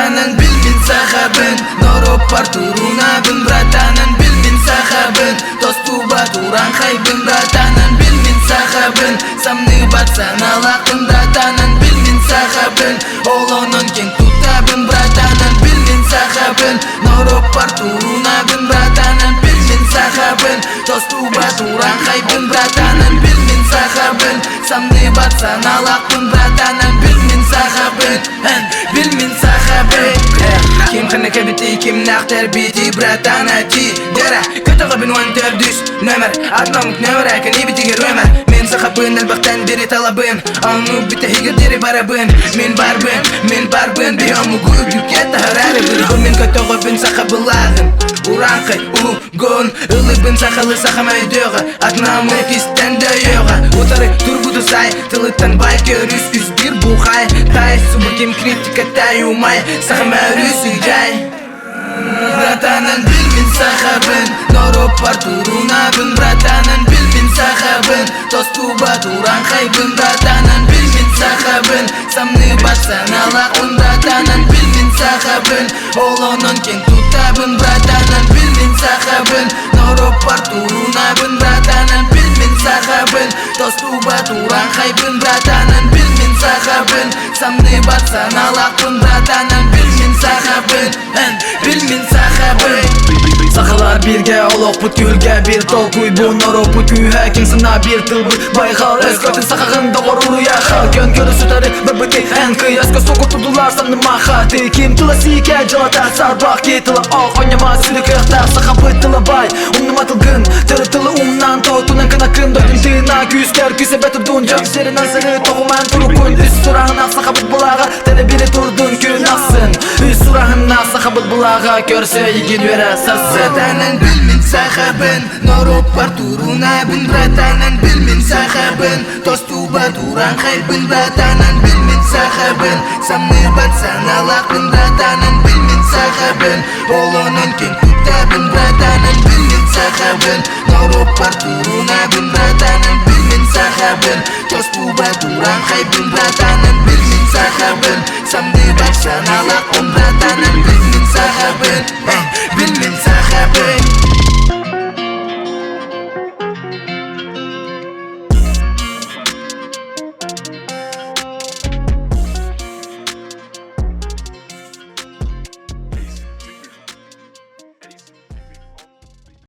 Братанын бил мин сахабын, норуоппар турунабын. Братанын бил мин сахабын, тостубат урааҥхайбын. Братанын бил мин сахабын, самныбат санаалаахпын. Братанын бил мин сахабын, олонон киэн туттабын. Братанын бил мин сахабын, норуоппар турунабын. Братанын бил мин сахабын, тостубат урааҥхайбын. Братанын бил мин сахабын, самныбат санаалаахпын. Братанын бил мин сахабын, бил мин сахабын. Ким ханна кэбити, кимнээхтэр бити, братан ати Дера, көтөҕөбүн 14 нөмер, атын нөмер кэнибитигэр өмөр. Мин сахабын элбэхтэн бири талабын, ону бүтэһигэр диэри барабын. Мин барбын, мин барбын, биһи омугу үрдүккэ таһаарарыбын. Мин көтөҕөбүн сахабылааҕын, урааҥхай угун. Ылыбын сахалы сахам өйдөөҕө, атын омук истэн дөйүөҕэ. Утары турбуту сай, тылыттан бай көрүс үс бир бухай. Тай, субу ким критика тай умай, сахам өрүс ыйжай. Братанын бил мин сахабын, норуоппар турунабын. Братанын бил мин сахабын, тостубат урааҥхайбын. Братанын бил мин сахабын, самныбат санаалаахпын. Братанын бил мин сахабын, олонон киэн туттабын. Братанын бил мин сахабын, норуоппар турунабын. Братанын бил мин сахабын, тостубат урааҥхайбын. Братанын бил мин сахабын, самныбат санаалаахпын. Братанын бил мин сахабын, бил мин сахабын. Сахалар бииргэ олохпут түһүлгэ, биир толкуй бу норуоппут күүһэ, киҥ санаа биир тылбыт байҕал. Өскөтүн сахаҕын доҕор уруйаха, көн көрү сүтэри барбыты эн кый. Өскө суку тудулар саннымаха ты ким тыла сиикэ дьалата сарбах ки тыла ох онньама сүрү кыахтаах. Сахабыт тыла бай, умнума тылгын, төрүт тылы умнан тоотунан кынакын дойдун тыына күүскэр күүсэбэ турдун. Дьон сиринэн сыры тоҕуман турукун. Үс сураһына сахабыт былааҕа тэлэбири турдун күн ахсын. Үс сураһына сахабыт былааҕа көрсө игин үөрэ сарсын. Братанын бил мин сахабын, норуоппар турунабын. Братанын бил мин сахабын, тостубат урааҥхайбын. Братанын бил мин сахабын, самныбат санаалаахпын. Братанын бил мин сахабын, олонон киэн туттабын. Братанын бил мин сахабын, норуоппар турунабын. Братанын бил мин сахабын, тостубат урааҥхайбын. Братанын бил мин сахабын, самныбат санаалаахпын. Братанын бил мин сахабын.